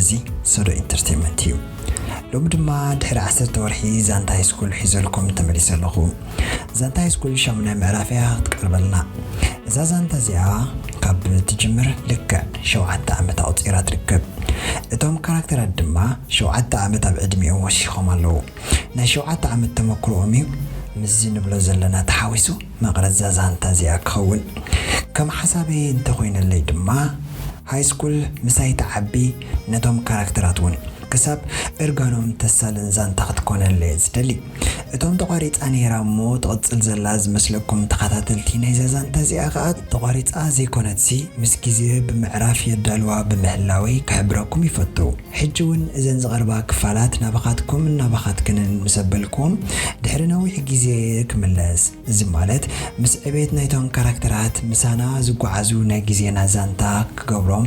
እዚ ሶዶ ኢንተርቴንመንት እዩ። ሎሚ ድማ ድሕሪ ዓሰርተ ወርሒ ዛንታ ሃይስኩል ሒዘልኩም ተመሊሰ ኣለኹ። ዛንታ ሃይስኩል ሻሙናይ ምዕራፍ እያ ክትቀርበልና። እዛ ዛንታ እዚኣ ካብ ትጅምር ልክዕ ሸውዓተ ዓመት ኣቑጺራ ትርከብ። እቶም ካራክተራት ድማ ሸውዓተ ዓመት ኣብ ዕድሚኦም ወሲኾም ኣለዉ። ናይ ሸውዓተ ዓመት ተመክሮኦም እዩ ምስዚ ንብሎ ዘለና ተሓዊሱ መቕረጽ እዛ ዛንታ እዚኣ ክኸውን። ከም ሓሳበይ እንተኾይነለይ ድማ ሃይስኩል ምሳይ ትዓቢ፣ ነቶም ካራክተራት እውን ክሳብ እርጋኖም ተሳልን ዛንታ ክትኮነለይ ዝደሊ። እቶም ተቋሪጻ ነይራ እሞ ትቕጽል ዘላ ዝመስለኩም ተኸታተልቲ ናይዛ ዛንታ እዚኣ ከኣ ተቋሪጻ ዘይኮነትሲ ምስ ግዜ ብምዕራፍ የዳልዋ ብምህላወይ ክሕብረኩም ይፈቱ። ሕጂ እውን እዘን ዝቐርባ ክፋላት ናባኻትኩም ናባኻትክንን ምስ ኣበልኩም ድሕሪ ነዊሕ ግዜ ክምለስ። እዚ ማለት ምስ ዕቤት ናይቶም ካራክተራት ምሳና ዝጓዓዙ ናይ ግዜና ዛንታ ክገብሮም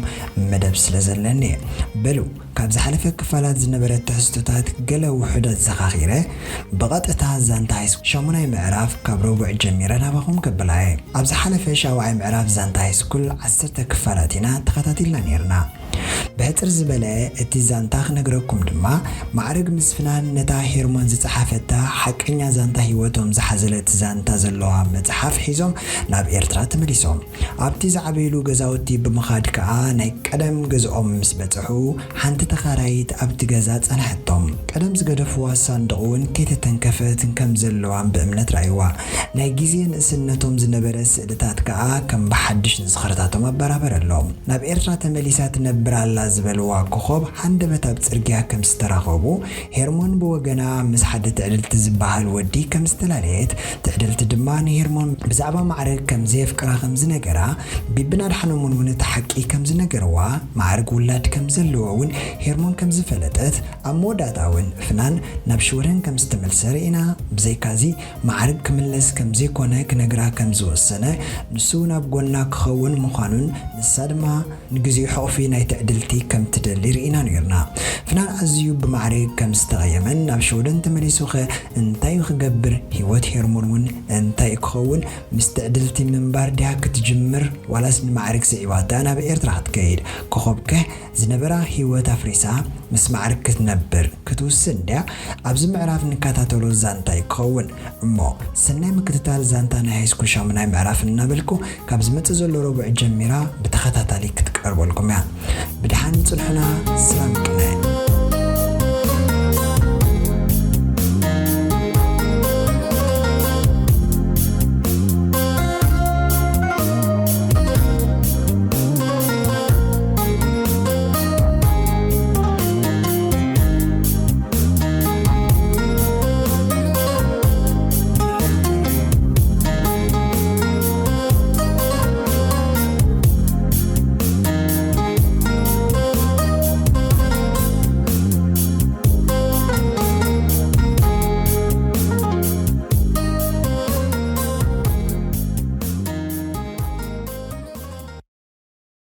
መደብ ስለ ዘለኒ እየ። በሉ ካብ ዝሓለፈ ክፋላት ዝነበረ ትሕዝቶታት ገለ ውሑዳት ዘኻኺረ ብቐጥታ ዛንታ ሃይስኩል ሻሙናይ ምዕራፍ ካብ ረቡዕ ጀሚረ ናባኹም ከብላ እየ። ኣብ ዝሓለፈ ሻውዓይ ምዕራፍ ዛንታ ሃይስኩል ዓሰርተ ክፋላት ኢና ተኸታቲልና ነይርና። ብሕጽር ዝበለ እቲ ዛንታ ክነግረኩም ድማ ማዕርግ ምስ ፍናን ነታ ሄርሞን ዝጸሓፈታ ሓቀኛ ዛንታ ህይወቶም ዝሓዘለት ዛንታ ዘለዋ መጽሓፍ ሒዞም ናብ ኤርትራ ተመሊሶም። ኣብቲ ዝዓበይሉ ገዛውቲ ብምኻድ ከኣ ናይ ቀደም ገዝኦም ምስ በጽሑ ሓንቲ ተኻራይት ኣብቲ ገዛ ጸንሐቶም። ቀደም ዝገደፍዋ ሳንዱቕ እውን ከይተተንከፈት ከም ዘለዋን ብእምነት ረኣይዋ። ናይ ግዜ ንእስነቶም ዝነበረ ስእልታት ከኣ ከም ብሓድሽ ንዝኽርታቶም ኣበራበረሎም። ናብ ኤርትራ ተመሊሳ ትነብር ኣላ ዝበልዋ ኮኾብ ሃንደበት ኣብ ጽርግያ ከም ዝተራኸቡ ሄርሞን ብወገና ምስ ሓደ ትዕድልቲ ዝበሃል ወዲ ከም ዝተላለየት ትዕድልቲ ድማ ንሄርሞን ብዛዕባ ማዕርግ ከም ዘየፍቅራ ከም ዝነገራ ቢብን ኣድሓኖምን እውን እቲ ሓቂ ከም ዝነገርዋ ማዕርግ ውላድ ከም ዘለዎ እውን ሄርሞን ከም ዝፈለጠት ኣብ መወዳእታ እውን ፍናን ናብ ሽወደን ከም ዝተመልሰ ርኢና። ብዘይካዚ ማዕርግ ክምለስ ከም ዘይኮነ ክነግራ ከም ዝወሰነ ንሱ ናብ ጎና ክኸውን ምዃኑን ንሳ ድማ ንግዜኡ ሕቑፊ ናይ ትዕድልቲ ከም ትደሊ ርኢና ነይርና። ፍናን ኣዝዩ ብማዕርግ ከም ዝተቐየመን ናብ ሽወደን ተመሊሱኸ እንታይ ክገብር ህይወት ሄርሞን እውን እንታይ ክኸውን ምስ ትዕድልቲ ምንባር ድያ ክትጅምር ዋላስ ንማዕርግ ስዒባታ ናብ ኤርትራ ክትከይድ ኮኾብከ ዝነበራ ህይወት ኣፍሪሳ ምስ ማዕርግ ክትነብር ክትውስን ድያ? ኣብዚ ምዕራፍ ንከታተሎ ዛንታ እዩ ክኸውን። እሞ ሰናይ ምክትታል ዛንታ ናይ ሃይስኩል ሻሙናይ ምዕራፍ እናበልኩ ካብ ዝመጽእ ዘሎ ረቡዕ ጀሚራ ብተኸታታሊ ክትቀርበልኩም እያ። ብድሓን ጽንሑና። ሰላም ቅነ።